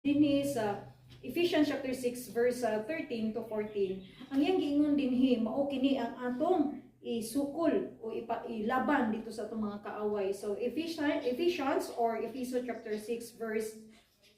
Dinhi sa Ephesians chapter 6 verse 13 to 14, ang iyang giingon dinhi, mao kini ang atong isukol o ilaban dito sa atong mga kaaway. So Ephesians or Efeso chapter 6 verse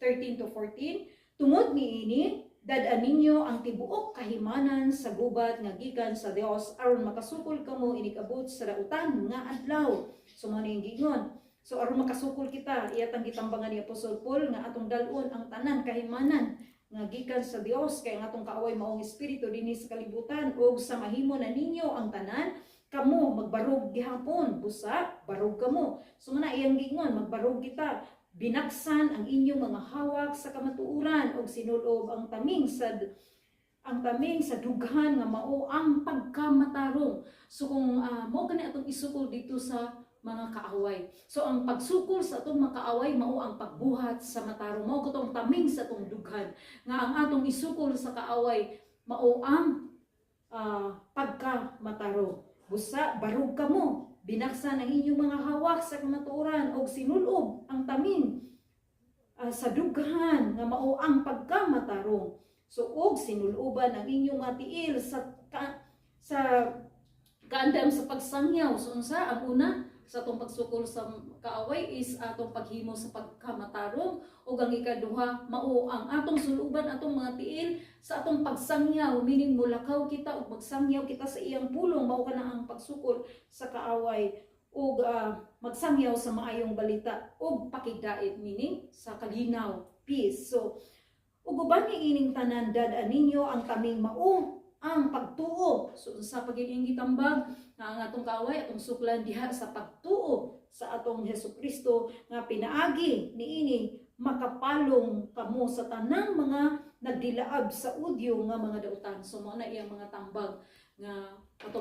13 to 14, "Tungod niini, dad-a ninyo ang tibuok kahimanan sa gubat nga gikan sa Dios aron makasukol kamo inig-abot sa dautan nga adlaw." So mao ni giingon. So aron makasukol kita, iyatang gitambangan ni Apostol Paul nga atong dal-on ang tanan kahimanan nga gikan sa Dios, kay ang atong kaaway maong espiritu dinhi sa kalibutan. "Ug sa mahimo na ninyo ang tanan, kamo magbarog gihapon, busa barog kamo." So mao na iyang giingon, magbarog kita. "Binaksan ang inyong mga hawak sa kamatuoran ug sinulob ang taming sa dughan nga mao ang pagkamatarong." So kung mao kani atong isukol dito sa mga kaaway. So ang pagsukol sa atong mga kaaway mao ang pagbuhat sa matarong. Mao katong taming sa atong dughan nga ang atong isukol sa kaaway mao ang pagkamatarong. "Busa barog kamo, binaksan ang inyong mga hawak sa kamatuoran ug sinulob ang taming sa dughan nga mao ang pagkamatarong." So "ug sinuloban ang inyong mga tiil sa kaandam sa pagsangyaw." So unsa ang una sa atong pagsukol sa kaaway is atong paghimo sa pagkamatarong, ug ang ikaduha mao ang atong suluban atong mga tiil sa atong pagsangyaw, meaning mulakaw kita ug magsangyaw kita sa iyang pulong. Mao kana ang pagsukol sa kaaway, ug magsangyaw sa maayong balita ug pakigdait, meaning sa kalinaw, peace. So "ug uban niining tanan, dad-a ninyo ang taming mao ang pagtuo." So sa pagiging gitambag nga ang atong kaaway atong suklan diha sa pagtuo sa atong Hesus Kristo, nga pinaagi niini makapalong kamo sa tanang mga nagdilaab sa udyo nga mga dautan. So mao na iyang mga tambag nga atong